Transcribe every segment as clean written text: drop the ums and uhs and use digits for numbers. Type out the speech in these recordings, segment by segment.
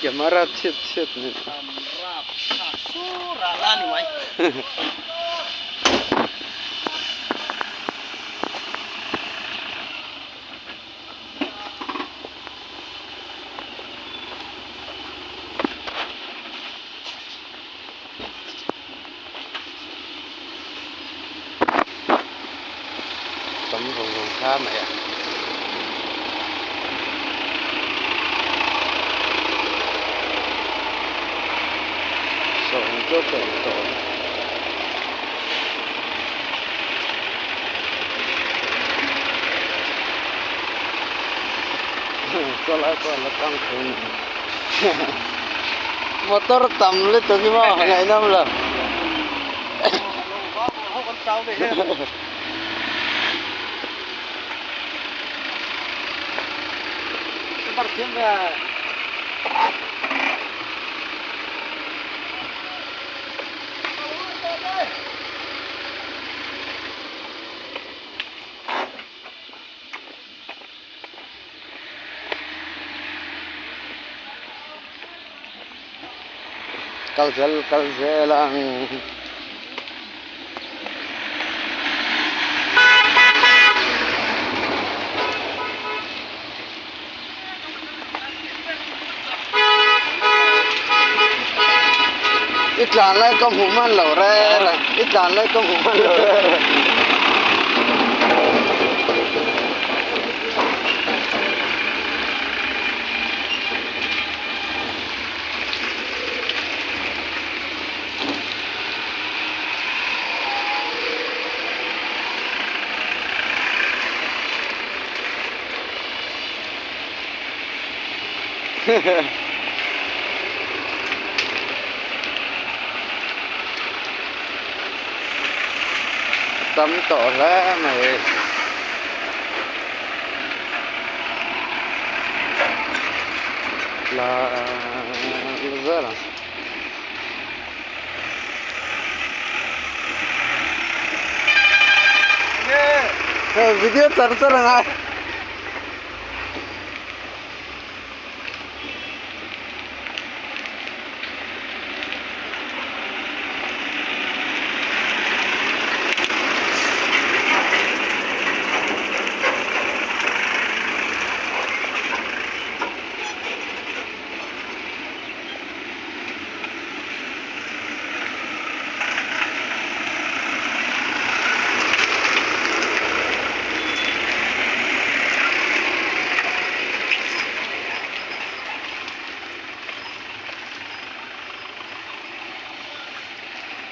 Camera chhiat chhiat nen. Tam vawng vawng kha mai a. Sawng chu a pelh tawh a. Chaw lai pawh a la tang tho a ni. Motor tam lutuk hi maw ngaihnawm lo. Kal zel kal zel ang. I tlan lai ka hmuh hman lo reng a i tlan lai ka hmuh hman lo reng a. Tam tawh hle mai. La zel ang. Video char char a ngai.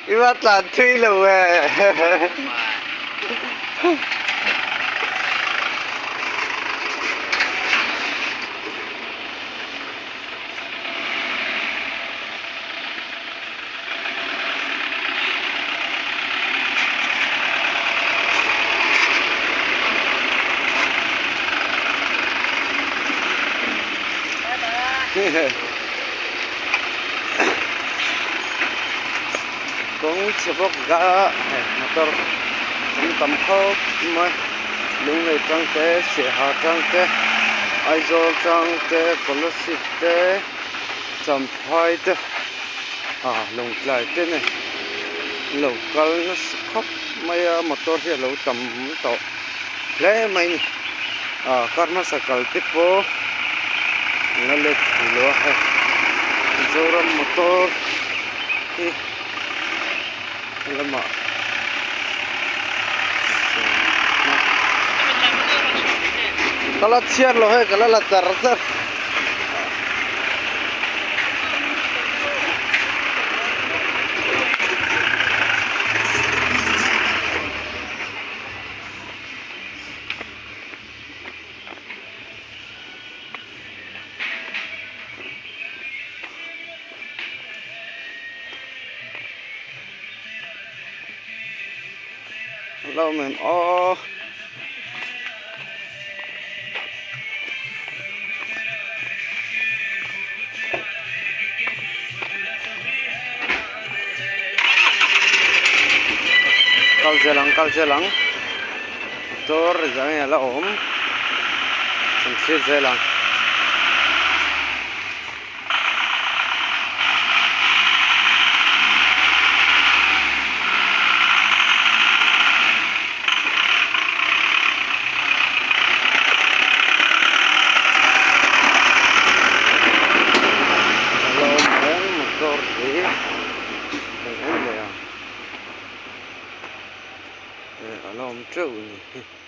I va tlan thui lo e. Kawng chhe bawk a hei motor an tam khawp mai lunglei tang te saiha tang te aizawl tang te kolasib te champhai te ah lawngtlai te nen lo kal nasa khawp mai a motor hi a lo tam tawh hle mai a ni ah kar hmasa kal te pawh an la let thei lo a hei Mizoram motor hi lamah ka la chhiar lo hei ka la la char char. Lo mem aw. Kal zel ang kal zel ang motor engzah nge a la awm kan thlir zel ang. A la awm reng motor hi kan en leh ang eh a la awm teuh a ni hi.